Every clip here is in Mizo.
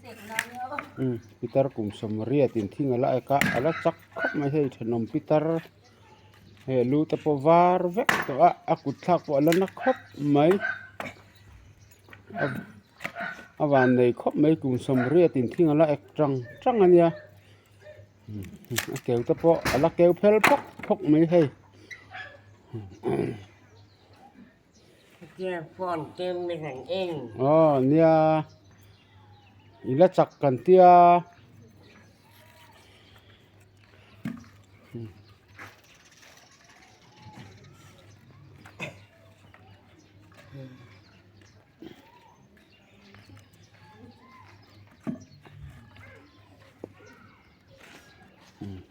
Umm pitar kum sawmriat in thing a la ek a a la chak khawp mai hei thenawm pitar hei a lu te pawh var vek tawh a a kut thlak pawh a la na khawp mai a van nei khawp mai kum sawmriat in thing a la ek tang tang a nia a keu te pawh a la keu phel phawk phawk mai hei. Aw nia i la chak kan tia.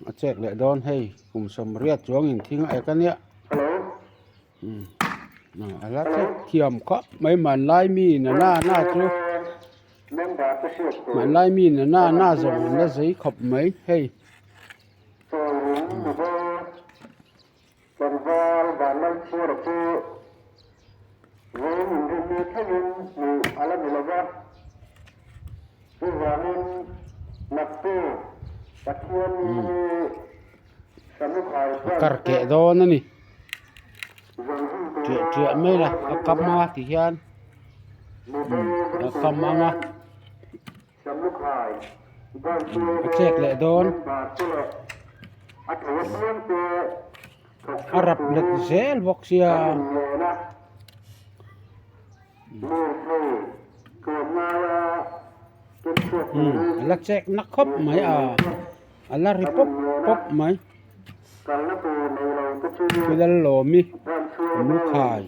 A chek leh dawn hei kum sawmriat chuangin thing a ek a nia a la chek thiam khawp mai hmanlai mi na na na chu hmanlai mi na na na zawng an la zei khawp mai hei. Tlangval Vanlalchhura chu vawiin inrinni thlengin hmuh a la ni lo va, chuvangin naktu Pathianni hi Samukhai A kar keh dawn a ni. Ṭiah ṭiah mai la a kam a ti hian a kam ang a a chek leh dawn a rap let zel bawk sia. A la chek na khawp mai a a la ri pawp pawp mai Lalawmi Mukhai.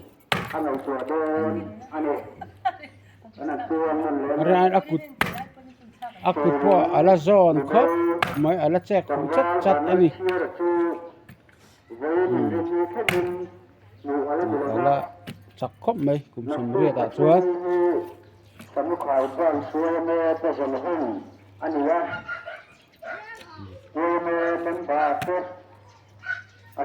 Ran a kut a kut pawh a la zawn khawp mai a la chek huh chat chat a ni a la chak khawp mai kum sawmriat ah chuan. A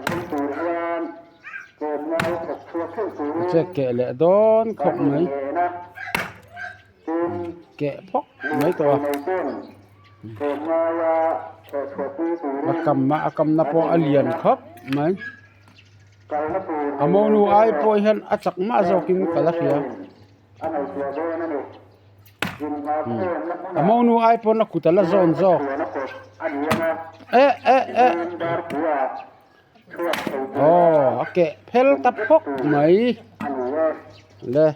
chek keh leh dawn khawp mai keh phawk mai tawh a a kam a a kamna pawh a lian khawp mai a monu ai pawh hian a chak mah zawkin ka la hria. A monu ai pawn a kut a la zawn zawk eh eh eh aw a keh phel ta phawk mai le.